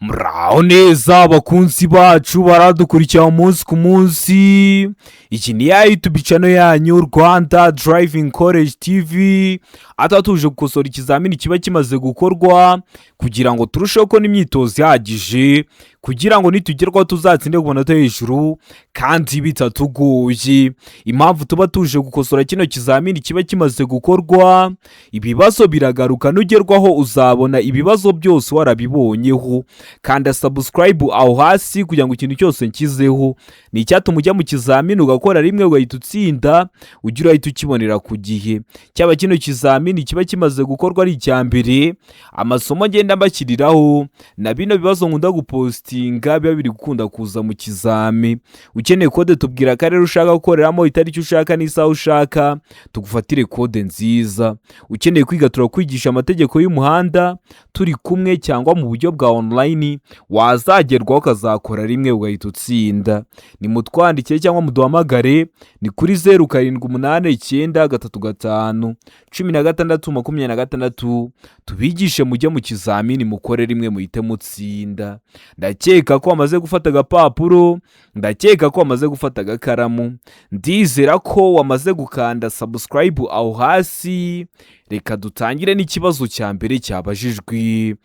Muraho neza, abakunzi bacu baradukurikira umunsi ku munsi. Iki ni ya YouTube channel yanyu, Rwanda Driving College TV, aho tuje gukosora ikizamini kiba kimaze gukorwa kugira ngo turusheho kubona imyitozo ihagije, kugira ngo nitugerwaho tuzatsinde ku manota hejuru kandi bitatugoye. Impamvu tuba tuje gukosora kino kizamini kiba kimaze gukorwa, ibibazo biragaruka. Nugerwaho uzabona ibibazo byose warabibonyeho. Kanda subscribe aho hasi kugira ngo ikintu cyose nshyizeho ni icyatuma ujya mu kizamini ugakora rimwe ugahita utsinda, ujye urahita ukibonera ku gihe. Cyaba kino kizamini kiba kimaze gukorwa ari icya mbere, amasomo ngenda mbashyiriraho na bino bibazo nkunda gupostinga biba biri gukunda kuza mu kizami. Ukeneye kode, tubwira akarere ushaka gukoreramo, itariki ushaka n'isaha ushaka, tugufatire kode nziza. Ukeneye kwiga, turakwigisha amategeko y'umuhanda turi kumwe cyangwa mu buryo bwa online, wazagerwaho ukazakora rimwe ugahita utsinda. Nimutwandikire cyangwa muduhamagare, ni kuri 0789351626, tubigishe mujye mu kizamini mukore rimwe muhite mutsinda. Ndakeka ko wamaze gufata agapapuro, ndakeka ko wamaze gufata agakaramu, ndizera ko wamaze gukanda subscribe aho hasi. Reka dutangire n'ikibazo cya mbere cyabajijwe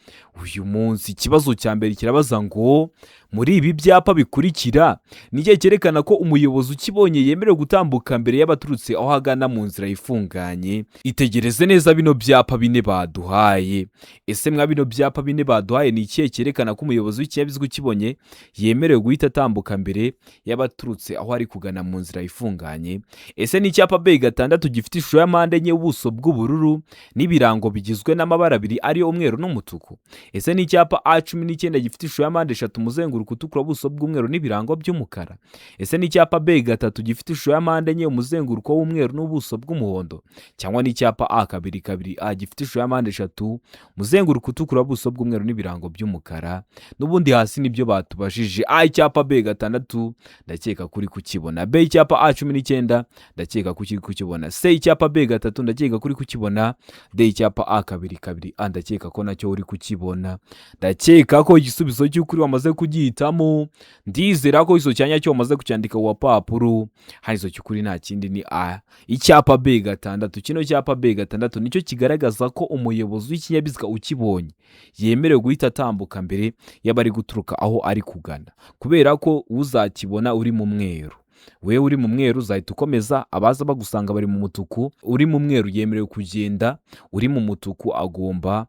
uyu munsi. Ikibazo cya mbere kirabaza ngo: muri ibi byapa bikurikira, ni ikihe cyerekana ko umuyobozi ukibonye yemerewe gutambuka mbere y'abaturutse aho agana mu nzira ifunganye? Itegereze neza bino byapa bine baduhaye. Ese mwa bino byapa bine baduhaye, ni ikihe cyerekana ko umuyobozi w'ikinyabiziga ukibonye yemerewe guhita atambuka mbere y'abaturutse aho ari kugana mu nzira ifunganye? Ese ni icyapa B6 gifite ishusho ya mpande enye, ubuso bw'ubururu n'ibirango bigizwe n'amabara abiri ariyo umweru n'umutuku? Ese ni icyapa A19 gifite ishusho ya mpande eshatu, umuzenguruko utukura, ubuso bw'umweru n'ibirango by'umukara? Ese ni icyapa B3 gifite ishusho ya mpande enye, umuzenguruko w'umweru n'ubuso bw'umuhondo? Cyangwa ni icyapa A22 A gifite ishusho ya mpande eshatu, umuzenguruko utukura, ubuso bw'umweru n'ibirango by'umukara? N'ubundi hasi nibyo batubajije. A icyapa B6, ndakeka kuri kukibona. B icyapa A19, ndakeka ko uri kukibona. C icyapa B3, ndakeka ko uri kukibona. D icyapa A22 A, ndakeka ko nacyo uri kukibona. Ndakeka ko igisubizo cy'ukuri wamaze kugihitamo. Ndizera ko igisubizo cya nyacyo wamaze kucyandika ku gapapuro. Hano igisubizo cy'ukuri nta kindi, ni A icyapa B6. Kino cyapa B6 nicyo kigaragaza ko umuyobozi w'ikinyabiziga ukibonye yemerewe guhita atambuka mbere y'abari guturuka aho ari kugana, kubera ko uzakibona uri mu mweru, wewe uri mu mweru uzahita ukomeza, abaza bagusanga bari mu mutuku. Uri mu mweru yemerewe kugenda, uri mu mutuku agomba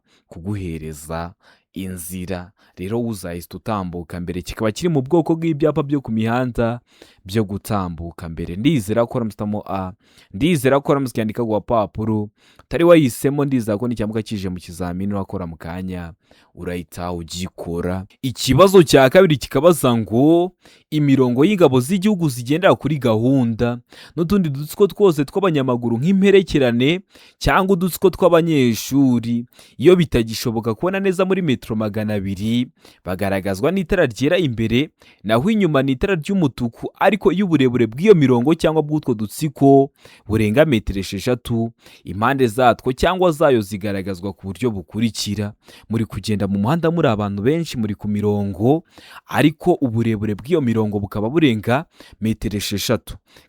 kuguhereza inzira. Rero uzahita utambuka mbere. Kikaba kiri mu bwoko bw'ibyapa byo ku mihanda byo gutambuka mbere. Ndizera ko waramutse A, ndizera ko waramutse ukandika ku gapapuro. Utari wahisemo, ndizera ko nicyamuka kije mu kizamini urakora mu kanya urahita ugikora. Ikibazo cya kabiri kikabaza ngo: imirongo y'ingabo z'igihugu zigendera kuri gahunda n'utundi dutsiko twose tw'abanyamaguru nk'imperekerane cyangwa udutsiko tw'abanyeshuri, iyo bitagishoboka kubona neza muri metero 200, bagaragazwa n'itara ryera imbere, naho inyuma ni itara ry'umutuku. Ariko iyo uburebure bw'iyo mirongo cyangwa bw'utwo dutsiko burenga metero 6, impande zatwo cyangwa zayo zigaragazwa ku buryo bukurikira. Muri kugenda mu muhanda muri abantu benshi, muri ku mirongo, ariko uburebure bw'iyo mirongo bukaba burenga metero 6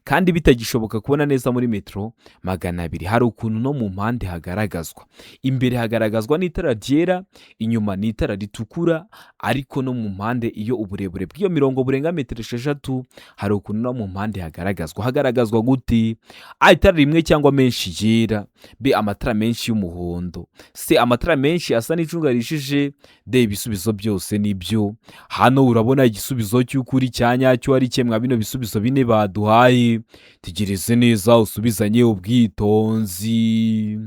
kandi bitagishoboka kubona neza muri metero 200, hari ukuntu no mu mpande hagaragazwa. Imbere hagaragazwa n'itara ryera, inyuma ni itara ritukura. Ariko no mu mpande, iyo uburebure bw'iyo mirongo burenga metero 6, hari ukuntu no mu mpande hagaragazwa. Hagaragazwa gute? A itara rimwe cyangwa menshi yera, B amatara menshi y'umuhondo, C amatara menshi asa n'icunga rihishije, D ibisubizo byose nibyo. Hano urabona igisubizo cy'ukuri cya nyacyo ari kimwe bino bisubizo bine baduhaye. Tegereze neza usubizanye ubwitonzi.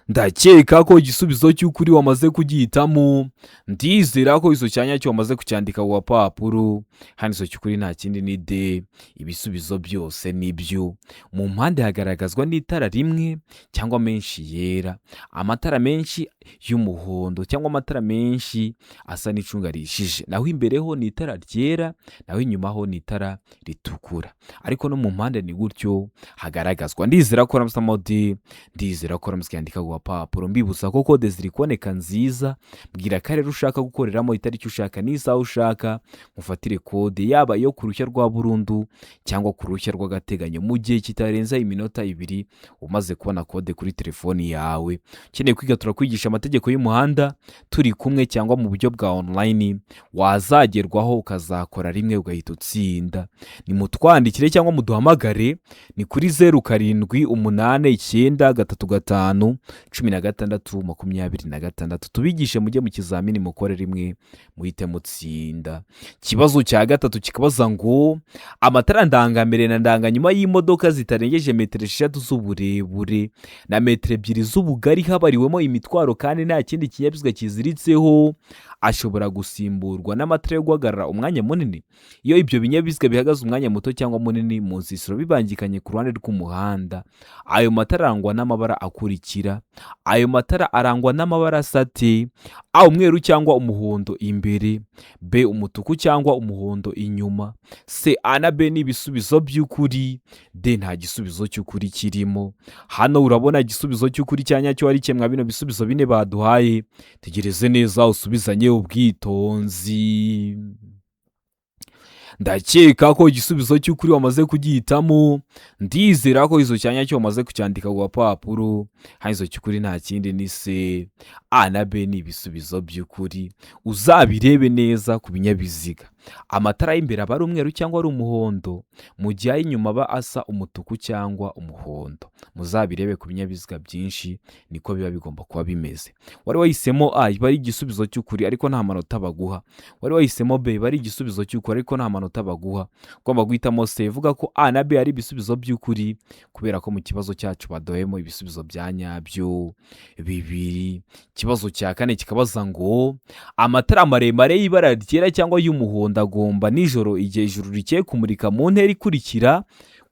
Ndakeka ko igisubizo cy'ukuri wamaze kugihitamo. Ndizera ko igisubizo cya nyacyo wamaze kucyandika ku gapapuro. Hano igisubizo cy'ukuri nta kindi, ni D, ibisubizo byose nibyo. Mu mpande hagaragazwa n'itara rimwe cyangwa menshi yera, amatara menshi y'umuhondo cyangwa amatara menshi asa n'icunga rihishije. Naho imbere ho ni itara ryera, naho inyuma ho ni itara ritukura. Ariko no mu mpande ni gutyo hagaragazwa. Ndizera ko waramutse D, ndizera ko waramutse ukandika ku gapapuro. Mbibutsa ko kode ziri kuboneka nziza. Bwira akarere ushaka gukoreramo, itariki ushaka n'isaha ushaka, mufatire kode, yaba iyo ku ruhushya rwa burundu cyangwa ku ruhushya rw'agateganyo, mu gihe kitarenze iminota 2 umaze kubona kode kuri telefoni yawe. Ukeneye kwiga, turakwigisha amategeko y'umuhanda turi kumwe cyangwa mu buryo bwa online, wazagerwaho ukazakora rimwe ugahita utsinda. Nimutwandikire cyangwa muduhamagare, ni kuri 0789351626, tubigishe mujye mu kizamini mukore rimwe muhite mutsinda. Ikibazo cya gatatu kikabaza ngo amatara ndangambere na ndanganyuma y'imodoka zitarengeje metero 6 z'uburebure na metero 2 z'ubugari habariwemo imitwaro kandi nta kindi kinyabiziga kiziritseho, ashobora gusimburwa n'amatara yo guhagarara umwanya munini iyo ibyo binyabiziga bihagaze umwanya muto cyangwa munini mu nsisiro bibangikanye ku ruhande rw'umuhanda. Ayo matara arangwa n'amabara akurikira. Ayo matara arangwa n'amabara asa ate? A, umweru cyangwa umuhondo imbere; B, umutuku cyangwa umuhondo inyuma; C, A na B ni ibisubizo by'ukuri; D, nta gisubizo cy'ukuri kirimo. Hano urabona igisubizo cy'ukuri cya nyacyo ari kimwe bino bisubizo bine baduhaye. Tegereze neza usubizanye ubwitonzi. Ndakeka ko igisubizo cy'ukuri wamaze kugihitamo. Ndizera ko izo cyanya cyo wamaze kucyandika ku gapapuro. Hano izo cy'ukuri nta kindi ni C, A na B ni ibisubizo by'ukuri. Uzabirebe neza ku binyabiziga, amatara y'imbere aba ari umweru cyangwa ari umuhondo, mu gihe ay'inyuma aba asa umutuku cyangwa umuhondo. Muzabirebe ku binyabiziga byinshi, niko biba bigomba kuba bimeze. Wari wahisemo A, iba ari igisubizo cy'ukuri ariko nta manota baguha. Wari wahisemo B, iba ari igisubizo cy'ukuri ariko nta manota baguha. Ugomba guhitamo C. Ivuga ko A na B ari ibisubizo by'ukuri kubera ko mu kibazo cyacu baduhemo ibisubizo bya nyabyo bibiri. Ikibazo cya kane kikabaza ngo amatara maremare y'ibara ryera cyangwa y'umuhondo agomba nijoro igihe ijuru rikeye kumurika mu ntera ikurikira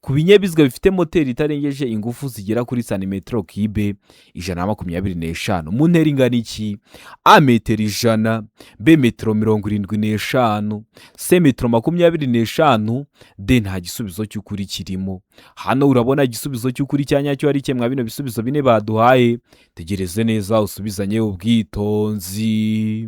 ku binyabiziga bifite moteri itarengeje ingufu zigera kuri santimetero kibe 125 mu ntera ingana iki? A, metero 100; B, metero 75; C, metero 25; D, nta gisubizo cy'ukuri kirimo. Hano urabona igisubizo cy'ukuri cya nyacyo ari kimwe bino bisubizo bine baduhaye. Tegereze neza usubizanye ubwitonzi.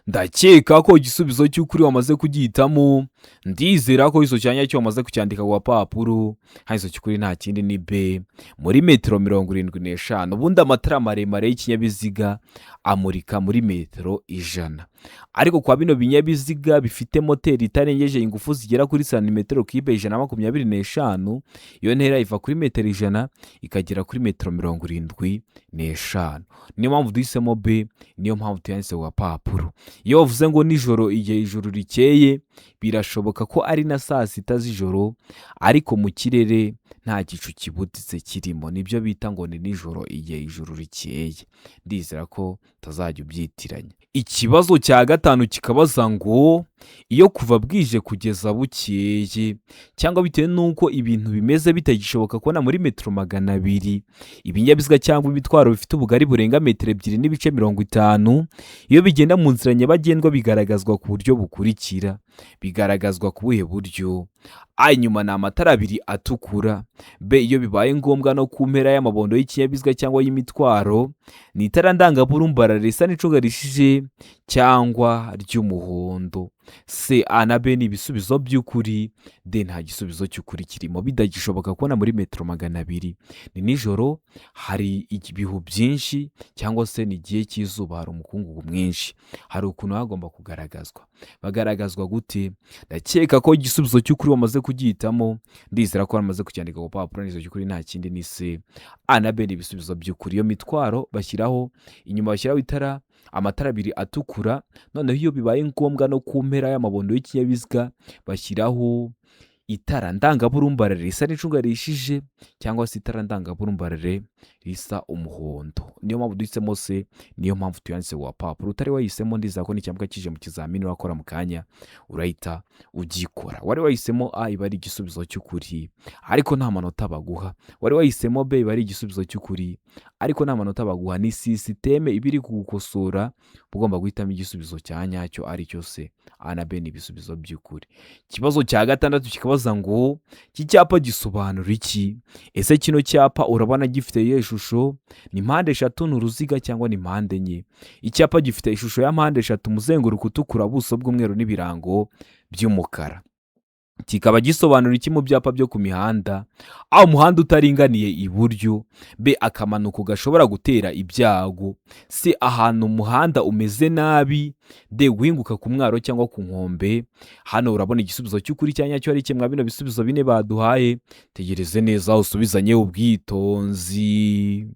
Ndakeka ko igisubizo cy'ukuri wamaze kugihitamo. Ndizera ko izo cyanya cyo wamaze kucyandika ku gapapuro. Hano izo cy'ukuri nta kindi ni B, muri metero 75. Ubundi amatara maremare y'ikinyabiziga amurika muri metero 100, ariko kwa bino binyabiziga bifite moteri itarengeje ingufu zigera kuri santimetero kibe 125, iyo ntera iva kuri metero 100 ikagera kuri metero 75. Niyo mpamvu duhisemo B, niyo mpamvu tuyanditse ku gapapuro. Iyo bavuze ngo nijoro igihe ijuru rikeye, birashoboka ko ari na saa sita z'ijoro ariko mu kirere nta gicu kibuditse kirimo, nibyo bita ngo ni nijoro igihe ijuru rikeye. Ndizera ko utazajya ubyitiranya. Ikibazo cya gatanu kikabaza ngo iyo kuva bwije kugeza bukeye cyangwa bitewe n'uko ibintu bimeze bitagishoboka kubona muri metero 200 ibinyabiziga cyangwa imitwaro bifite ubugari burenga metero 2.50, iyo bigenda mu nzira nyabagendwa bigaragazwa ku buryo bukurikira. Bigaragazwa ku buhe buryo? A, inyuma ni amatara abiri atukura; B, iyo bibaye ngombwa no ku mpera y'amabondo y'ikinyabiziga cyangwa y'imitwaro ni itara ndangaburumbarare risa n'icunga rishije cyangwa ry'umuhondo; C, A na B ni ibisubizo by'ukuri; D, nta gisubizo cy'ukuri kirimo. Bidagishoboka kubona muri metero 200, ni nijoro, hari ibihu byinshi cyangwa se ni igihe cy'izuba, hari umukungugu mwinshi, hari ukuntu hagomba kugaragazwa. Bagaragazwa gute? Ndakeka ko igisubizo cy'ukuri wamaze kugihitamo. Ndizera ko wamaze kucyandika ku papuro. N'izo cy'ukuri nta kindi ni C, A na B ni ibisubizo by'ukuri. Iyo mitwaro bashyiraho inyuma, bashyiraho itara, amatara abiri atukura, noneho iyo bibaye ngombwa no ku mpera y'amabondo y'ikinyabiziga bashyiraho itara ndangaburumbarare risa n'icunga rihishije cyangwa se itara ndangaburumbarare risa umuhondo. Niyo mpamvu duhisemo C, niyo mpamvu tuyanditse ku gapapuro. Utari wahisemo, ndizera ko n'icyambwa kije mu kizamini urakora mu kanya urahita ugikora. Wari wahisemo A, iba ari igisubizo cy'ukuri ariko nta manota baguha. Wari wahisemo B, iba ari igisubizo cy'ukuri. Ariko nta manota baguha, ni sisiteme iba iri kugukosora, ugomba guhitamo igisubizo cya nyacyo aricyo C. A na B ni ibisubizo by'ukuri. Ikibazo cya gatandatu kikabaza ngo iki cyapa gisobanura iki? Ese kino cyapa urabona gifite iyihe shusho? Ni mpande eshatu, ni uruziga cyangwa ni mpande enye? Icyapa gifite ishusho ya mpande eshatu, umuzenguruko utukura, ubuso bw'umweru n'ibirango by'umukara. Kikaba gisobanura iki mu byapa byo ku mihanda? A, umuhanda utaringaniye iburyo. B, akamanuko gashobora gutera ibyago. C, ahantu umuhanda umeze nabi. D, guhinguka ku mwaro cyangwa ku nkombe. Hano urabona igisubizo cy'ukuri cya nyacyo ari kimwe bino bisubizo bine baduhaye. Tegereze neza usubizanye ubwitonzi.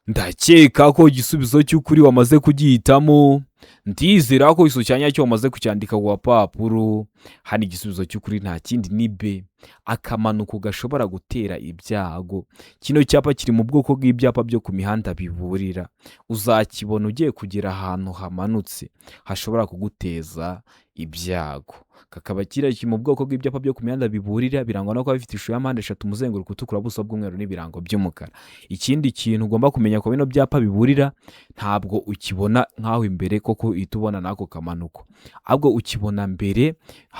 Ndakeka ko igisubizo cy'ukuri wamaze kugihitamo. Ndizera ko igisubizo cya nyacyo wamaze kucyandika ku gapapuro. Hano igisubizo cy'ukuri nta kindi ni B, akamanuko gashobora gutera ibyago. Kino cyapa kiri mu bwoko bw'ibyapa byo ku mihanda biburira. Uzakibona ugiye kugera ahantu hamanutse hashobora kuguteza ibyago. Kakaba kiri mu bwoko bw'ibyapa byo ku mihanda biburira, birangwa no kuba bifite ishusho ya mpande eshatu, umuzenguruko utukura, ubuso bw'umweru n'ibirango by'umukara. Ikindi kintu ugomba kumenya ko bino byapa biburira, ntabwo ukibona nk'aho imbere koko uhita ubona n'ako kamanuko, ahubwo ukibona mbere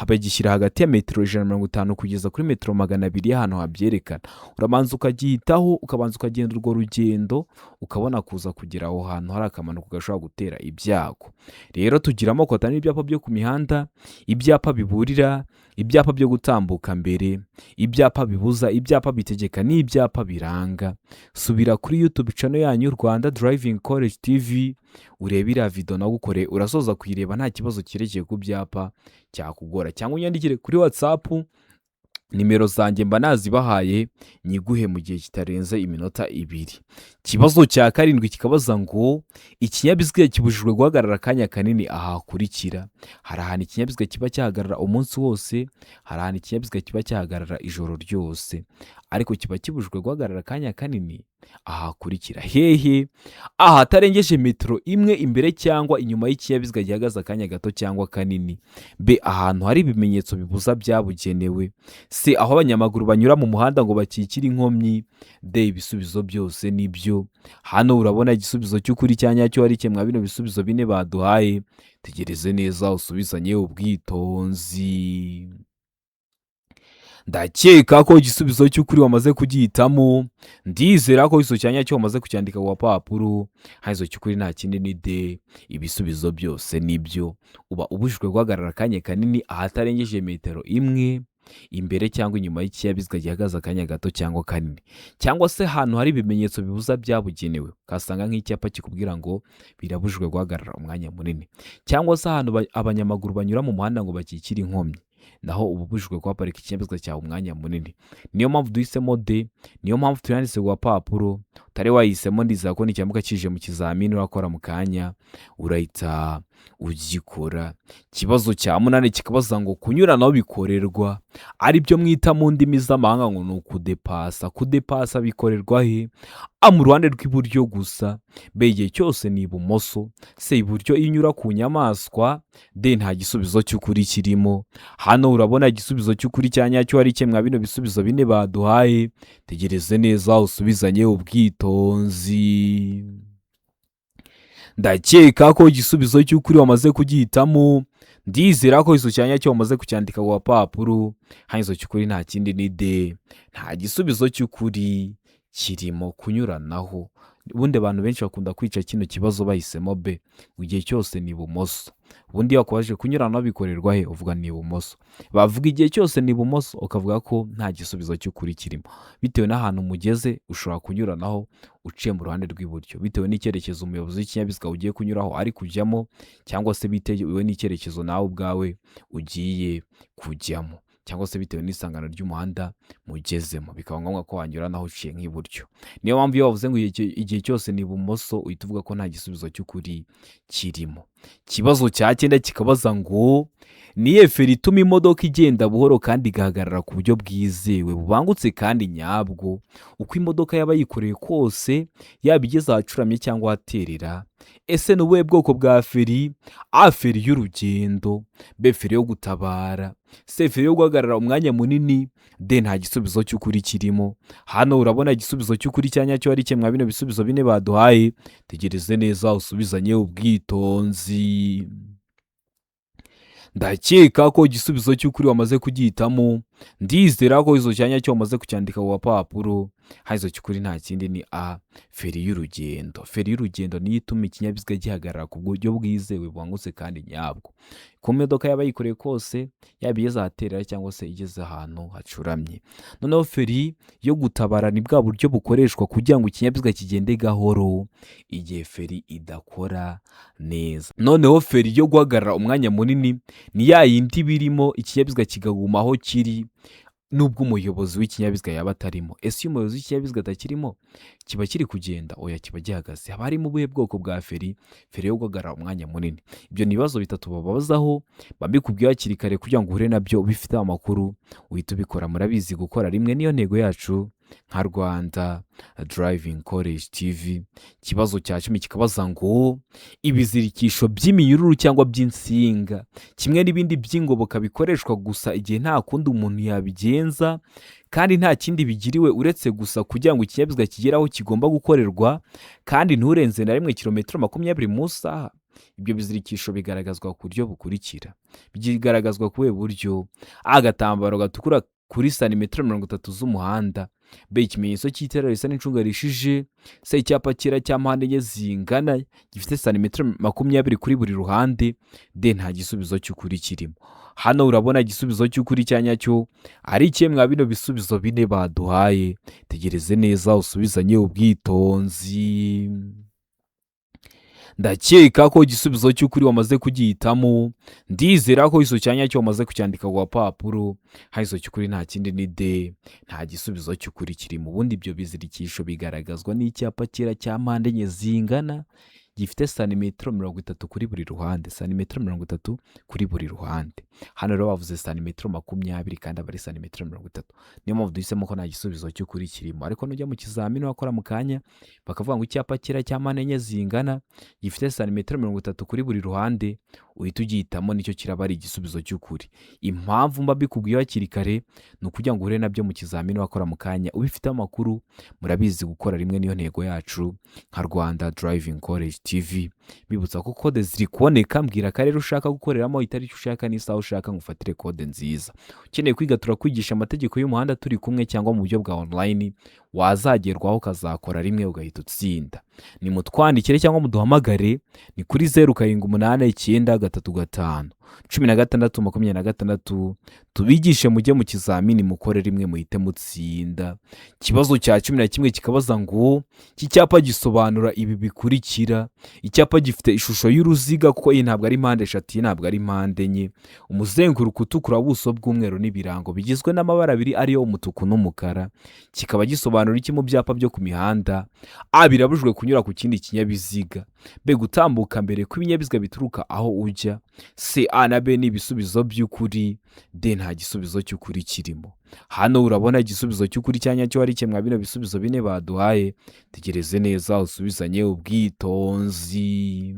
bagishyira hagati ya metero 150 kugeza kuri metero 200 y'ahantu habyerekana. Urabanza ukagihitaho, ukabanza ukagenda urwo rugendo, ukabona kuza kugera aho hantu hari akamanuko gashobora gutera ibyago. Rero tugira amoko atanu y'ibyapa byo ku mihanda: ibyapa biburira, ibyapa byo gutambuka mbere, ibyapa bibuza, ibyapa bitegeka n'ibyapa biranga. Subira kuri YouTube channel yanyu Rwanda Driving College TV, urebe iriya video nagukoreye, urasoza kuyireba nta kibazo cyerekeye ku byapa cyakugora, cyangwa unyandikire kuri WhatsApp, nimero zanjye mba nazibahaye, nyiguhe mu gihe kitarenze iminota 2. Ikibazo cya karindwi kikabaza ngo ikinyabiziga kibujijwe guhagarara akanya kanini aha hakurikira. Hari ahantu ikinyabiziga kiba cyahagarara umunsi wose, hari ahantu ikinyabiziga kiba cyahagarara ijoro ryose, ariko kiba kibujijwe guhagarara akanya kanini aha hakurikira. Hehe? Ahatarengeje metero 1 imbere cyangwa inyuma y'ikinyabiziga gihagaze akanya gato cyangwa kanini. B, ahantu hari ibimenyetso bibuza byabugenewe. C, aho abanyamaguru banyura mu muhanda ngo bakikire inkomyi. D, ibisubizo byose nibyo. Hano urabona igisubizo cy'ukuri cya nyacyo ari kimwe bino bisubizo bine baduhaye. Tegereze neza usubizanye ubwitonzi. Ndakeka ko igisubizo cy'ukuri wamaze kugihitamo. Ndizera ko igisubizo cya nyacyo wamaze kucyandika ku gapapuro. Hano igisubizo cy'ukuri nta kindi ni D, ibisubizo byose nibyo. Uba ubujijwe guhagarara akanya kanini ahatarengeje metero 1 imbere cyangwa inyuma y'ikinyabiziga gihagaze akanya gato cyangwa kanini, cyangwa se ahantu hari ibimenyetso bibuza byabugenewe, ukahasanga nk'icyapa kikubwira ngo birabujijwe guhagarara umwanya munini, cyangwa se ahantu abanyamaguru banyura mu muhanda ngo bakikire inkomyi, naho uba ubujijwe kuhaparika ikinyabiziga cyawe umwanya munini. Niyo mpamvu duhisemo D, niyo mpamvu tuyanditse ku gapapuro. Utari wayihisemo, ndizera ko nicyamuka kije mu kizamini urakora mu kanya urahita ugikora. Ikibazo cya munani kikabaza ngo kunyuranaho bikorerwa, aribyo mwita mu ndimi z'amahanga ngo ni ukudepasa. Kudepasa bikorerwa he? A, mu ruhande rw'iburyo gusa. B, igihe cyose ni ibumoso. C, iburyo iyo unyura ku nyamaswa. D, nta gisubizo cy'ukuri kirimo. Hano urabona igisubizo cy'ukuri cya nyacyo ari kimwe bino bisubizo bine baduhaye. Tegereze neza usubizanye ubwitonzi. Ndakeka ko igisubizo cy'ukuri wamaze kugihitamo. Ndizera ko igisubizo cya nyacyo wamaze kucyandika ku gapapuro. Hano igisubizo cy'ukuri nta kindi ni D, nta gisubizo cy'ukuri kirimo. Kunyuranaho, ubundi abantu benshi bakunda kwica kino kibazo bahisemo B, ngo igihe cyose ni ibumoso. Ubundi iyo bakubajije kunyuranaho bikorerwa he, uvuga ni ibumoso. Bavuga igihe cyose ni ibumoso, ukavuga ko nta gisubizo cy'ukuri kirimo. Bitewe n'ahantu mugeze ushobora kunyuranaho uciye mu ruhande rw'iburyo, bitewe n'icyerekezo umuyobozi w'ikinyabiziga ugiye kunyuraho ari kujyamo, cyangwa se bitewe n'icyerekezo nawe ubwawe ugiye kujyamo, cyangwa se bitewe n'isangano ry'umuhanda mugezemo, bikaba ngombwa ko wanyuranaho uciye nk'iburyo. Niyo mpamvu iyo bavuze ngo igihe cyose ni ibumoso, uhita uvuga ko nta gisubizo cy'ukuri kirimo. Ikibazo cya cyenda kikabaza ngo ni iyihe feri ituma imodoka igenda buhoro kandi igahagarara ku buryo bwizewe, bubangutse kandi nyabwo, uko imodoka yaba yikoreye kose, yaba igeze ahacuramye cyangwa ahaterera? Ese ni ubuhe bwoko bwa feri? A, feri y'urugendo. B, feri yo gutabara, C, feri yo guhagarara umwanya munini, D, nta gisubizo cy'ukuri kirimo. Hano urabona igisubizo cy'ukuri cya nyacyo ari kimwe bino bisubizo bine baduhaye. Tegereze neza usubizanye ubwitonzi. Ndakeka ko igisubizo cy'ukuri wamaze kugihitamo. Ndizera ko izo cyanya cyo wamaze kucyandika ku gapapuro. Hano cy'ukuri nta kindi ni A, feri y'urugendo. Feri y'urugendo niyo ituma ikinyabiziga gihagarara ku buryo bwizewe, bubangutse kandi nyabwo, ku modoka yaba yikoreye kose, yaba igeze ahaterera cyangwa se igeze ahantu hacuramye. Noneho feri yo gutabara ni bwa buryo bukoreshwa kugira ngo ikinyabiziga kigende gahoro igihe feri idakora neza. Noneho feri yo guhagarara umwanya munini ni ya yindi birimo ikinyabiziga kikaguma aho kiri nubwo umuyobozi w'ikinyabiziga yaba atarimo. Ese iyo umuyobozi w'ikinyabiziga atakirimo, kiba kiri kugenda? Oya, kiba gihagaze. Haba harimo ubuhe bwoko bwa feri? Feri yo guhagarara umwanya munini. Ibyo ni ibibazo bitatu bababazaho, babikubwiye hakiri kare kugira ngo uhure nabyo ubifiteho amakuru, uhite ubikora. Murabizi, gukora rimwe niyo ntego yacu nka Rwanda Driving College TV. Ikibazo cya 10 kikabaza ngo: ibizirikisho by'iminyururu cyangwa by'insinga kimwe n'ibindi by'ingoboka bikoreshwa gusa igihe nta kundi umuntu yabigenza kandi nta kindi bigiriwe uretse gusa kugira ngo ikinyabiziga kigere aho kigomba gukorerwa, kandi nturenze na rimwe kilometero 20 mu isaha. Ibyo bizirikisho bigaragazwa ku buryo bukurikira. Bigaragazwa ku buhe buryo? A, agatambaro gatukura kuri santimetero 30 z'umuhanda, B, ikimenyetso cy'itara risa n'icunga rishije, C, icyapa cyera cya mpande enye zingana gifite santimetero 20 kuri buri ruhande, D, nta gisubizo cy'ukuri kirimo. Hano urabona igisubizo cy'ukuri cya nyacyo ari ikihe mwa bino bisubizo bine baduhaye? Tegereze neza usubizanye ubwitonzi. Ndakeka ko igisubizo cy'ukuri wamaze kugihitamo. Ndizera ko icyo cyanya cyo wamaze kucyandika ku gapapuro. Hano icyo cy'ukuri nta kindi ni D, nta gisubizo cy'ukuri kirimo. Ubundi ibyo bizirikisho bigaragazwa n'icyapa cyera cya mpande enye zingana gifite santimetero 30 kuri buri ruhande, santimetero 30 kuri buri ruhande. Hano rero bavuze santimetero 20 kandi aba ari santimetero 30. Niyo mpamvu duhisemo ko nta gisubizo cy'ukuri kirimo. Ariko nujya mu kizamini wakora mu kanya bakavuga ngo icyapa cyera cya mpande enye zingana gifite santimetero 30 kuri buri ruhande, uhita ugihitamo, nicyo kiraba ari igisubizo cy'ukuri. Impamvu mba mbikubwiye hakiri kare ni ukugira ngo uhure nabyo mu kizamini wakora mu kanya ubifiteho amakuru. Murabizi, gukora rimwe niyo ntego yacu nka Rwanda Driving College TV. Bibutsa ko kode ziri kuboneka. Mbwira akarere ushaka gukoreramo, itariki ushaka n'isaha ushaka, ngo ufatire kode nziza. Ukeneye kwiga, turakwigisha amategeko y'umuhanda turi kumwe cyangwa mu buryo bwa online, wazagerwaho ukazakora rimwe ugahita utsinda. Ni mutwandikire cyangwa muduhamagare, ni kuri 0789351626, tubigishe mujye mu kizamini mukore rimwe muhite mutsinda. Ikibazo cya 11 kikabaza ngo: iki cyapa gisobanura ibi bikurikira. Icyapa gifite ishusho y'uruziga, kuko iyi ntabwo ari mpande eshatu, iyi ntabwo ari mpande enye, umuzenguruko utukura, ubuso bw'umweru n'ibirango bigizwe n'amabara abiri ariyo umutuku n'umukara, kikaba gisobanura iki mu byapa byo ku mihanda? A, birabujijwe kunyura ku kindi kinyabiziga, B, gutambuka mbere kw'ibinyabiziga bituruka aho ujya, C, A na B ni ibisubizo by'ukuri, D, nta gisubizo cy'ukuri kirimo. Hano urabona igisubizo cy'ukuri cya nyacyo ari kimwe bino bisubizo bine baduhaye. Tegereze neza usubizanye ubwitonzi.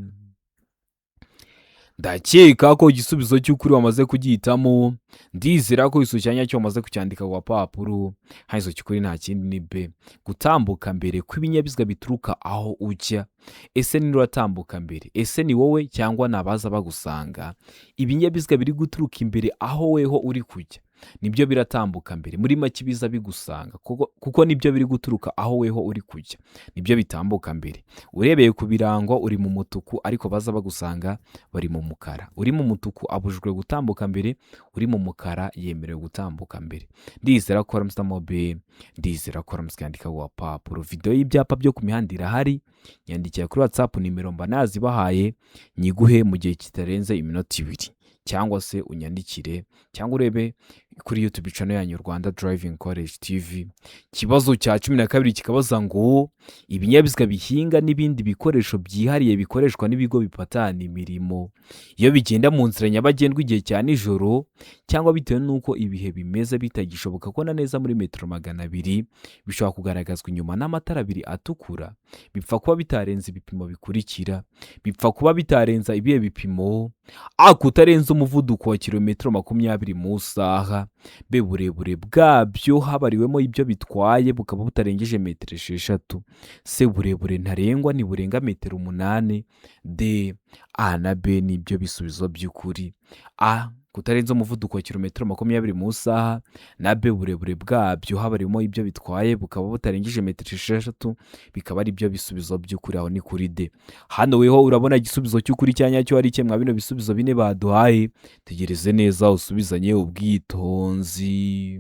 Ndakeka ko igisubizo cy'ukuri wamaze kugihitamo. Ndizera ko igisubizo cya nyacyo wamaze kucyandika ku gapapuro. Hano igisubizo cy'ukuri nta kindi ni B, gutambuka mbere kw'ibinyabiziga bituruka aho ujya. Ese niba uratambuka mbere, ese ni wowe cyangwa ni abaza bagusanga? Ibinyabiziga biri guturuka imbere aho weho uri kujya nibyo biratambuka mbere. Muri make ibiza bigusanga, kuko nibyo biri guturuka aho weho uri kujya, nibyo bitambuka mbere. Urebeye ku birango uri mu mutuku, ariko baza bagusanga bari mu mukara. Uri mu mutuku abujijwe gutambuka mbere, uri mu mukara yemerewe gutambuka mbere. Ndizera ko waramutse B, ndizera ko waramutse yandika ku gapapuro. Videwo y'ibyapa byo ku mihanda irahari. Nyandikira kuri WhatsApp, nimero mba nazibahaye, nyiguhe mu gihe kitarenze iminota 2, cyangwa se unyandikire cyangwa urebe. Kuri YouTube channel yanyu Rwanda Driving College TV. Ikibazo cya 12 kikabaza ngo: ibinyabiziga bihinga n'ibindi bikoresho byihariye bikoreshwa n'ibigo bipatana imirimo, iyo bigenda mu nzira nyabagendwa igihe cya nijoro cyangwa bitewe n'uko ibihe bimeze bitagishoboka kubona neza muri metero 200, bishobora kugaragazwa inyuma n'amatara abiri atukura, bipfa kuba bitarenze ibipimo bikurikira. Bipfa kuba bitarenza ibihe bipimo? A, kutarenza umuvuduko wa kilometero 20 mu isaha. B, burebure bwabyo habariwemo ibyo bitwaye bukaba butarengeje metero 6. C, burebure ntarengwa ntiburenga metero 8. D, A na B nibyo bisubizo by'ukuri. A, kutarenza umuvuduko wa kilometero 20 mu isaha, na B, uburebure bwabyo habarimo ibyo bitwaye bukaba butarengeje metero 6, bikaba ari byo bisubizo by'ukuri. Aho ni kuri D. Hano weho urabona igisubizo cy'ukuri cya nyacyo ari mwa bino bisubizo bine baduhaye? Tegereze neza usubizanye ubwitonzi.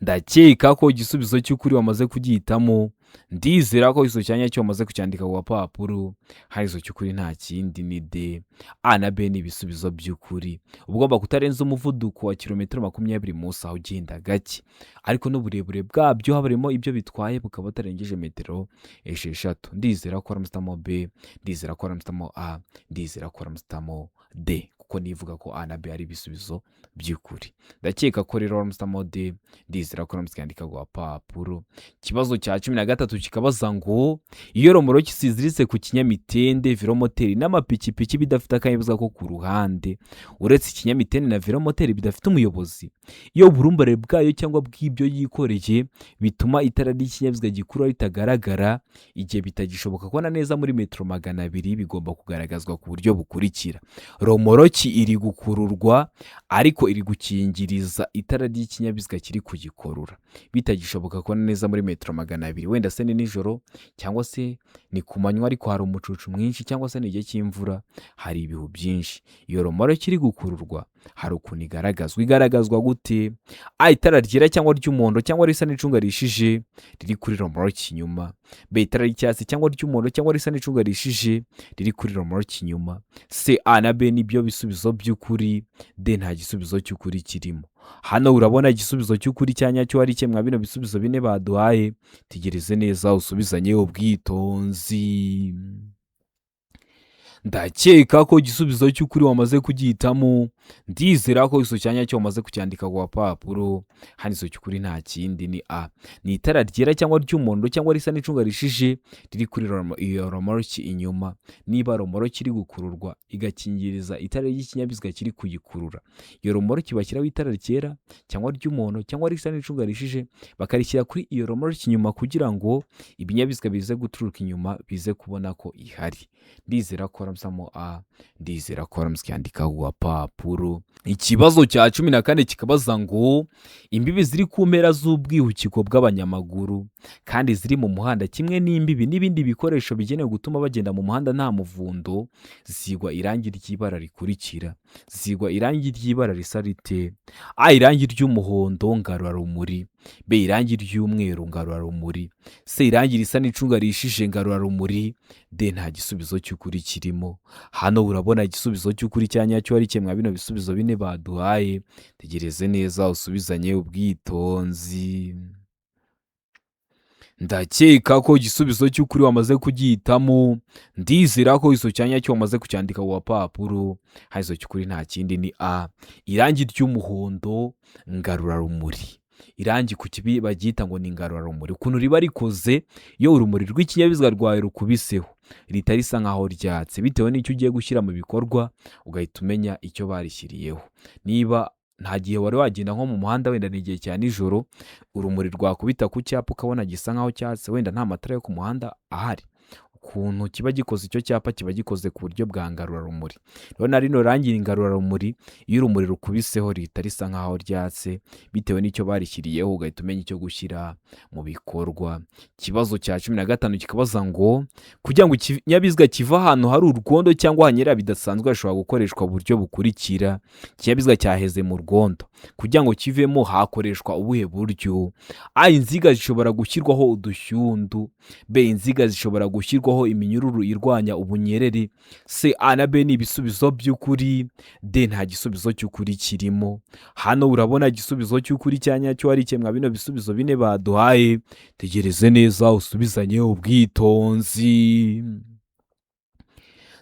Ndakeka ko igisubizo cy'ukuri wamaze kugihitamo. Ndizera ko igisubizo cya nyacyo wamaze kucyandika ku gapapuro. Hari igisubizo cy'ukuri, nta kindi, ni D. A na B ni ibisubizo by'ukuri. Uba ugomba kutarenza umuvuduko wa kilometero 20 mu isaha ugenda gake, ariko n'uburebure bwabyo habarimo ibyo bitwaye bukaba butarengeje metero 6. Ndizera ko waramusitamo B, ndizera ko waramusitamo A, ndizera ko waramusitamo D, kuko nivuga ko A na B ari ibisubizo by'ukuri. Ndakeka ko rero waramusitamo D, ndizera ko waramusitamo ku gapapuro. Ikibazo cya 13 kikabaza ngo: iyo romoroki ziziritse ku kinyamitende, velomoteri n'amapikipiki bidafite akanyabiziga ko ku ruhande, uretse ikinyamitende na velomoteri bidafite umuyobozi, iyo uburumbare bwayo cyangwa bw'ibyo yikoreye bituma itara ry'ikinyabiziga gikurura ritagaragara igihe bitagishoboka kubona neza muri metero 200, bigomba kugaragazwa ku buryo bukurikira. Romoroki iri gukururwa ariko iri gukingiriza itara ry'ikinyabiziga kiri kugikurura, bitagishoboka kubona neza muri metero 200. Wenda se ni nijoro, cyangwa se ni ku manywa ariko hari umucucu mwinshi, cyangwa se ni igihe cy'imvura hari ibihu byinshi. Iyo romoroki iri gukururwa hari ukuntu igaragazwa. Igaragazwa gute? A, itara ryera cyangwa ry'umuhondo cyangwa risa n'icunga rishije riri kuri romoroki inyuma. B, itara ry'icyatsi cyangwa ry'umuhondo cyangwa risa n'icunga rishije riri kuri romoroki inyuma. C, A na B nibyo bisubizo by'ukuri. D, nta gisubizo cy'ukuri kirimo. Hano urabona igisubizo cy'ukuri cya nyacyo ari mwa bino bisubizo bine baduhaye? Tegereze neza usubizanye ubwitonzi. Ndakeka ko igisubizo cy'ukuri wamaze kugihitamo. Ndizera ko igisubizo cya nyacyo wamaze kucyandika ku gapapuro. Hano igisubizo cy'ukuri nta kindi, ni A, ni itara ryera cyangwa ry'umuhondo cyangwa risa n'icunga rishije riri kuri iyo romoroki inyuma. Niba romoroki iri gukururwa igakingiriza itara ry'ikinyabiziga kiri kuyikurura, iyo romoroki bashyiraho itara ryera cyangwa ry'umuhondo cyangwa risa n'icunga rishije, bakarishyira kuri iyo romoroki inyuma kugira ngo ibinyabiziga bize guturuka inyuma bize kubona ko ihari. Ndizera ko waramusamo A, ndizera ko waramusyandika ku gapapuro. Ikibazo cya 14 kikabaza ngo: imbibi ziri ku mpera z'ubwihukiko bw'abanyamaguru kandi ziri mu muhanda, kimwe n'imbibi n'ibindi bikoresho bigenewe gutuma bagenda mu muhanda nta muvundo, zisigwa irangi ry'ibara rikurikira. Zisigwa irangi ry'ibara risa rite? A, irangi ry'umuhondo ngarurarumuri. B, irangi ry'umweru ngarurarumuri. C, irangi risa n'icunga rishije ngarurarumuri. D, nta gisubizo cy'ukuri kirimo. Hano urabona igisubizo cy'ukuri cya nyacyo ari mwa bino bisubizo bine baduhaye? Tegereze neza usubizanye ubwitonzi. Ndakeka ko igisubizo cy'ukuri wamaze kugihitamo. Ndizera ko igisubizo cya nyacyo wamaze kucyandika ku gapapuro. Hano igisubizo cy'ukuri nta kindi, ni A, irangi ry'umuhondo ngarurarumuri. Irangi ku kibi baryita ngo ni ngarurarumuri. Ukuntu riba rikoze, iyo urumuri rw'ikinyabiziga rwawe rukubiseho rihita risa nkaho ryatse, bitewe n'icyo ugiye gushyira mu bikorwa ugahita umenya icyo barishyiriyeho. Niba nta gihe wari wagenda nko mu muhanda, wenda ni igihe cya nijoro, urumuri rwakubita ku cyapa ukabona gisa nkaho cyatse, wenda nta matara yo ku muhanda ahari, ukuntu kiba gikoze, icyo cyapa kiba gikoze ku buryo bwa ngarurarumuri. Rero na rino rangi ngarurarumuri, iyo urumuri rukubiseho rihita risa nkaho ryatse bitewe n'icyo barishyiriyeho, ugahita umenya icyo gushyira mu bikorwa. Ikibazo cya 15 kikabaza ngo: kugira ngo ikinyabiziga kive ahantu hari urwondo cyangwa hanyerera bidasanzwe, hashobora gukoreshwa uburyo bukurikira. Ikinyabiziga cyaheze mu rwondo, kugira ngo kivemo hakoreshwa ubuhe buryo? A, inziga zishobora gushyirwaho udushyundu. B, inziga zishobora gushyirwaho gushyirwaho iminyururu irwanya ubunyereri. C, A na B ni ibisubizo by'ukuri, D nta gisubizo cy'ukuri kirimo. Hano urabona igisubizo cy'ukuri cya nyacyo ari mwa bino bisubizo bine baduhaye. Tegereze neza usubizanye ubwitonzi.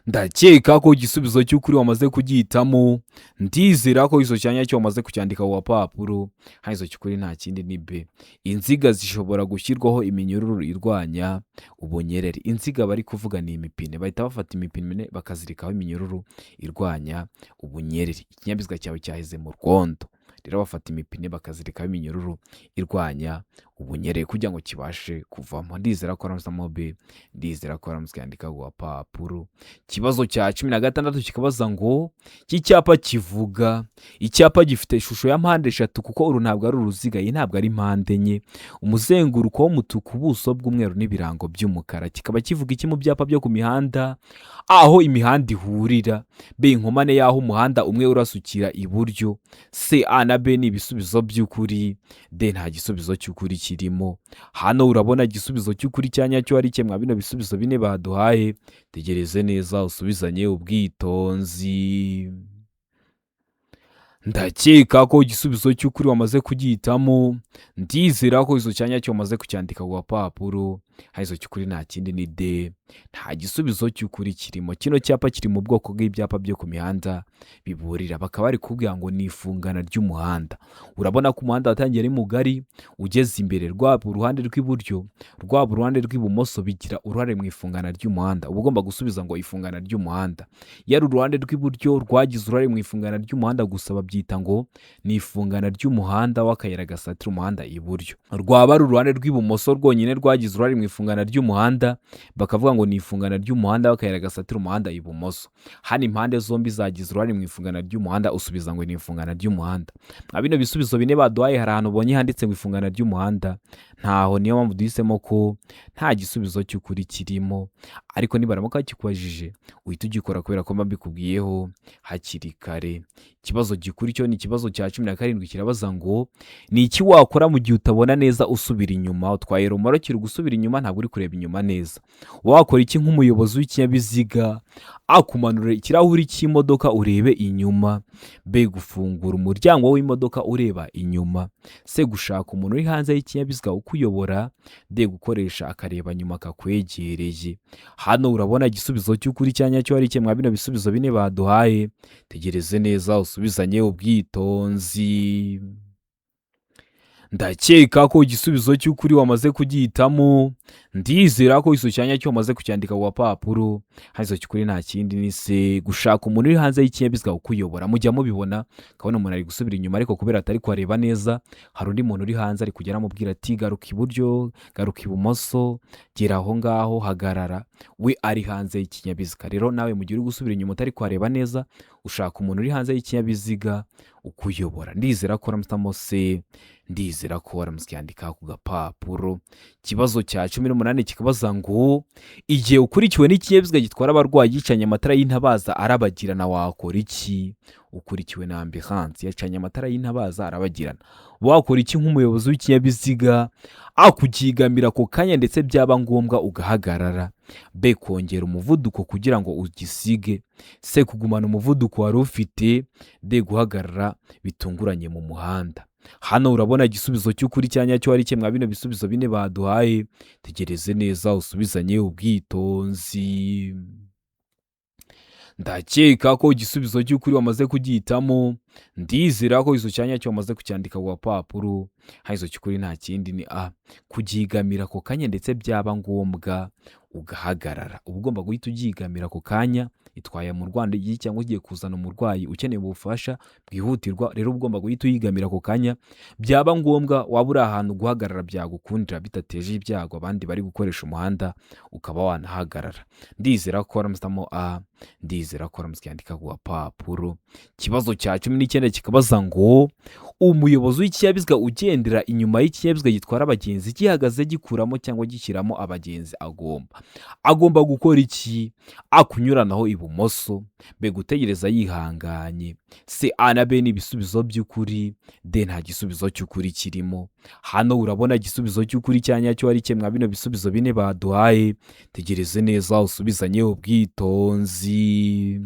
Ndakeka ko igisubizo cy'ukuri wamaze kugihitamo. Ndizera ko icyo cya nyacyo wamaze kucyandika ku gapapuro. Hano icyo cy'ukuri nta kindi ni B. Inziga zishobora gushyirwaho iminyururu irwanya ubunyereri. Inziga bari kuvuga ni imipine, bahita bafata imipine bakazirikaho iminyururu irwanya ubunyereri. Ikinyabiziga cyawe cyaheze mu rwondo, rero bafata imipine bakazirikaho iminyururu irwanya ubunyereri kugira ngo kibashe kuvamo. Ndizera ko waramutse B, ndizera ko waramutse yandika ku gapapuro. Ikibazo cya 16 kikabaza ngo iki cyapa kivuga, icyapa gifite ishusho ya mpande eshatu, kuko uru ntabwo ari uruziga, iyi ntabwo ari mpande enye, umuzenguruko w'umutuku, ubuso bw'umweru n'ibirango by'umukara. Kikaba kivuga iki mu byapa byo ku mihanda? Aho imihanda ihurira. B, inkomane y'aho umuhanda umwe urasukira iburyo. C, A na B ni ibisubizo by'ukuri, D nta gisubizo cy'ukuri kirimo. Hano urabona igisubizo cy'ukuri cya nyacyo ari mwa bino bisubizo bine baduhaye. Tegereze neza usubizanye ubwitonzi. Ndakeka ko igisubizo cy'ukuri wamaze kugihitamo. Ndizera ko icyo cya nyacyo wamaze kucyandika ku gapapuro. Hano icyo cy'ukuri nta kindi ni D, nta gisubizo cy'ukuri kirimo. Kino cyapa kiri mu bwoko bw'ibyapa byo ku mihanda biburira, bakaba bari kubwira ngo ni ifungana ry'umuhanda. Urabona ko umuhanda watangiye ari mugari, ugeze imbere, rwaba uruhande rw'iburyo rwaba uruhande rw'ibumoso, bigira uruhare mu ifungana ry'umuhanda. Uba ugomba gusubiza ngo ifungana ry'umuhanda. Iyo ari uruhande rw'iburyo rwagize uruhare mu ifungana ry'umuhanda gusa, babyita ngo ni ifungana ry'umuhanda w'akayira gasatira umuhanda iburyo. Rwaba ari uruhande rw'ibumoso rwonyine rwagize uruhare mu ifungana ry'umuhanda, bakavuga ngo ni ifungana ry'umuhanda w'akayira gasatira umuhanda ibumoso. Hano impande zombi zagize uruhare mu ifungana ry'umuhanda, usubiza ngo ni ifungana ry'umuhanda. Mwa bino bisubizo bine baduhaye, hari ahantu ubonye handitse ngo ifungana ry'umuhanda? Ntaho. Niyo mpamvu duhisemo ko nta gisubizo cy'ukuri kirimo, ariko nibaramuka bakikubajije uhita ugikora kubera ko mba mbikubwiyeho hakiri kare. Ikibazo gikuru cyo ni ikibazo cya 17, kirabaza ngo ni iki wakora mu gihe utabona neza usubira inyuma? Utwaye romoroki uri gusubira inyuma, ntabwo uri kureba inyuma neza. Wakora iki nk'umuyobozi w'ikinyabiziga? A, kumanura ikirahuri cy'imodoka urebe inyuma. B, gufungura umuryango w'imodoka ureba inyuma. C, gushaka umuntu uri hanze y'ikinyabiziga ukuyobora. D, gukoresha akareba nyuma kakwegereye. Hano urabona igisubizo cy'ukuri cya nyacyo ari mwa bino bisubizo bine baduhaye. Tegereze neza usubizanye ubwitonzi. Ndakeka ko igisubizo cy'ukuri wamaze kugihitamo. Ndizera ko icyo cya nyacyo wamaze kucyandika ku gapapuro. Hano icyo cy'ukuri nta kindi ni C, gushaka umuntu uri hanze y'ikinyabiziga ukuyobora. Mujya mubibona, ukabona umuntu ari gusubira inyuma, ariko kubera atari kuhareba neza, hari undi muntu uri hanze ari kujya aramubwira ati garuka iburyo, garuka ibumoso, gera aho ngaho, hagarara. We ari hanze y'ikinyabiziga. Rero nawe mu gihe uri gusubira inyuma utari kuhareba neza, ushaka umuntu uri hanze y'ikinyabiziga ukuyobora. Ndizera ko waramutse C, ndizera ko waramutse yandika ku gapapuro. Ikibazo cya 18 kikabaza ngo igihe ukurikiwe n'ikinyabiziga gitwara abarwayi gicanye amatara y'intabaza arabagirana, wakora iki? Ukurikiwe na ambulance yacanye amatara y'intabaza arabagirana, wakora iki nk'umuyobozi w'ikinyabiziga? A, kucyigamira ako kanya ndetse byaba ngombwa ugahagarara. B, kongera umuvuduko kugira ngo ugisige. C, kugumana umuvuduko wari ufite. D, guhagarara bitunguranye mu muhanda. Hano urabona igisubizo cy'ukuri cya nyacyo ari mwa bino bisubizo bine baduhaye. Tegereze neza usubizanye ubwitonzi. Ndakeka ko igisubizo cy'ukuri wamaze kugihitamo. Ndizera ko icyo cya nyacyo wamaze kucyandika ku gapapuro. Hano icyo cy'ukuri nta kindi ni A, kucyigamira ako kanya ndetse byaba ngombwa ugahagarara. Uba ugomba guhita ucyigamira ako kanya, itwaye umurwayi cyangwa ugiye kuzana umurwayi ukeneye ubufasha bwihutirwa, rero uba ugomba guhita uyigamira ako kanya. Byaba ngombwa waba uri ahantu guhagarara byagukundira bidateje ibyago abandi bari gukoresha umuhanda, ukaba wanahagarara. Ndizera ko waramutse A, ndizera ko waramutse yandika ku gapapuro. Ikibazo cya 19 kikabaza ngo umuyobozi w'ikinyabiziga ugendera inyuma y'ikinyabiziga gitwara abagenzi gihagaze gikuramo cyangwa gishyiramo abagenzi agomba Agomba gukora iki? A, kunyuranaho ibumoso. B, gutegereza yihanganye. C, A na B ni ibisubizo by'ukuri. D, nta gisubizo cy'ukuri kirimo. Hano urabona igisubizo cy'ukuri cya nyacyo ari kimwe bino bisubizo bine baduhaye. Tegereze neza usubizanye ubwitonzi.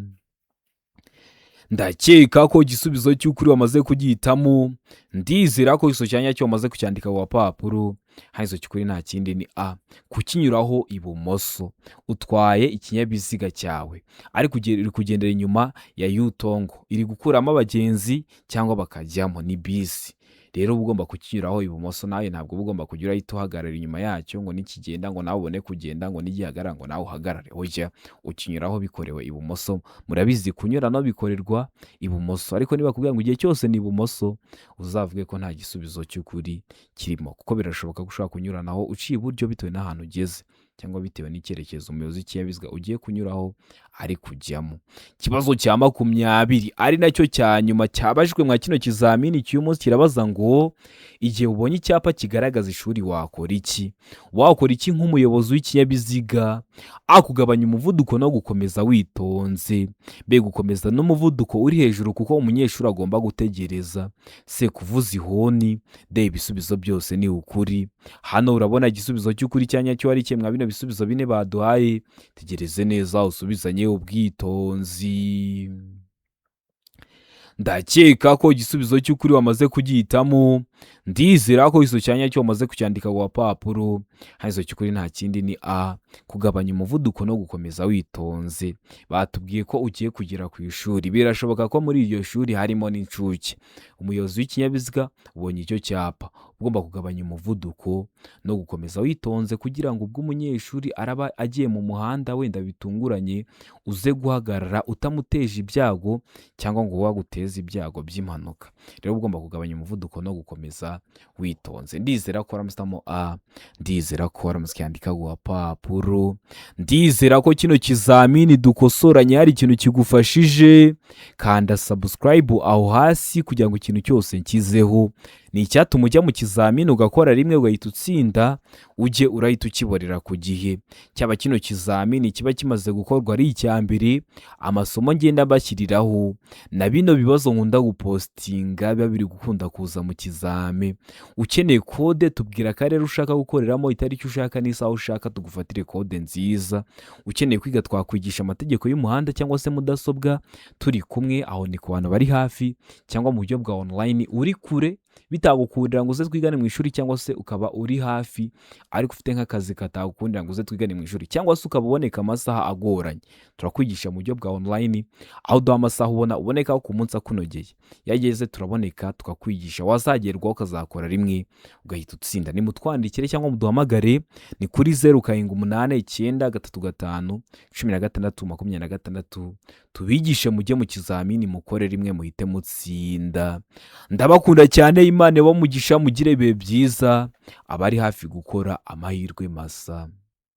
Ndakeka ko igisubizo cy'ukuri wamaze kugihitamo. Ndizera ko igisubizo cya nyacyo wamaze kucyandika ku gapapuro. Hano igisubizo cy'ukuri nta kindi ni A, kukinyuraho ibumoso. Utwaye ikinyabiziga cyawe ariko uri kugendera inyuma ya yutongo iri gukuramo abagenzi cyangwa bakajyamo, ni bisi. Rero uba ugomba kukinyuraho ibumoso, nawe ntabwo uba ugomba kujya urahita uhagarara inyuma yacyo ngo nikigenda ngo nawe ubone kugenda, ngo nigihagarara ngo nawe uhagarare. Oya, ukinyuraho bikorewe ibumoso. Murabizi, kunyuranaho bikorerwa ibumoso, ariko niba bakubwira ngo igihe cyose ni ibumoso, uzavuge ko nta gisubizo cy'ukuri kirimo, kuko birashoboka ko ushobora kunyuranaho uciye iburyo bitewe n'ahantu ugeze cyangwa bitewe n'icyerekezo umuyobozi w'ikinyabiziga ugiye kunyuraho ari kujyamo. Ikibazo cya 20 ari nacyo cya nyuma cyabajijwe mwa kino kizamini cy'uyu munsi kirabaza ngo: igihe ubonye icyapa kigaragaza ishuri wakora iki? Wakora iki nk'umuyobozi w'ikinyabiziga? A, kugabanya umuvuduko no gukomeza witonze. B, gukomeza n'umuvuduko uri hejuru kuko umunyeshuri agomba gutegereza. C, kuvuza ihoni. D, ibisubizo byose ni ukuri. Hano urabona igisubizo cy'ukuri cya nyacyo ari kimwe bino bisubizo bine baduhaye. Tegereze neza usubizanye ubwitonzi. Ndakeka ko igisubizo cy'ukuri wamaze kugihitamo. Ndizera ko igisubizo cya nyacyo wamaze kucyandika ku gapapuro. Hano igisubizo cy'ukuri nta kindi ni A, kugabanya umuvuduko no gukomeza witonze. Batubwiye ko ugiye kugera ku ishuri, birashoboka ko muri iryo shuri harimo n'incuke. Umuyobozi w'ikinyabiziga ubonye icyo cyapa, ugomba kugabanya umuvuduko no gukomeza witonze kugira ngo ubwo umunyeshuri araba agiye mu muhanda wenda bitunguranye, uze guhagarara utamuteje ibyago cyangwa ngo waguteze ibyago by'impanuka. Rero ugomba kugabanya umuvuduko no gukomeza witonze. Ndizera ko waramusitamo A, ndizera ko waramutse cyandika ku gapapuro, ndizera ko kino kizamini dukosoranye hari ikintu kigufashije. Kanda subscribe aho hasi kugira ngo ikintu cyose nkizeho ni icyatuma ujya mu kizamini ugakora rimwe ugahita utsinda, ujye urahita ukiborera ku gihe. Cyaba kino kizamini kiba kimaze gukorwa ari icya mbere, amasomo ngenda mbashyiriraho na bino bibazo nkunda gupostinga biba biri gukunda kuza mu kizami. Ukeneye kode, tubwira akarere ushaka gukoreramo, itariki ushaka n'isaha ushaka, tugufatire kode nziza. Ukeneye kwiga, twakwigisha amategeko y'umuhanda cyangwa se mudasobwa turi kumwe, aho ni ku bantu bari hafi, cyangwa mu buryo bwa online uri kure bitagukundira ngo uze twigane mu ishuri, cyangwa se ukaba uri hafi ariko ufite nk'akazi katagukundira ngo uze twigane mu ishuri, cyangwa se ukaba uboneka amasaha agoranye, turakwigisha mu buryo bwa online, aho uduha amasaha ubona uboneka ku munsi akunogeye. Iyo ageze turaboneka tukakwigisha, wazagerwaho ukazakora rimwe ugahita utsinda. Nimutwandikire cyangwa muduhamagare, ni kuri 0789351626, tubigishe mujye mu kizamini mukore rimwe muhite mutsinda. Ndabakunda cyane, Imana ibahe umugisha, mugire ibihe byiza, abari hafi gukora amahirwe masa.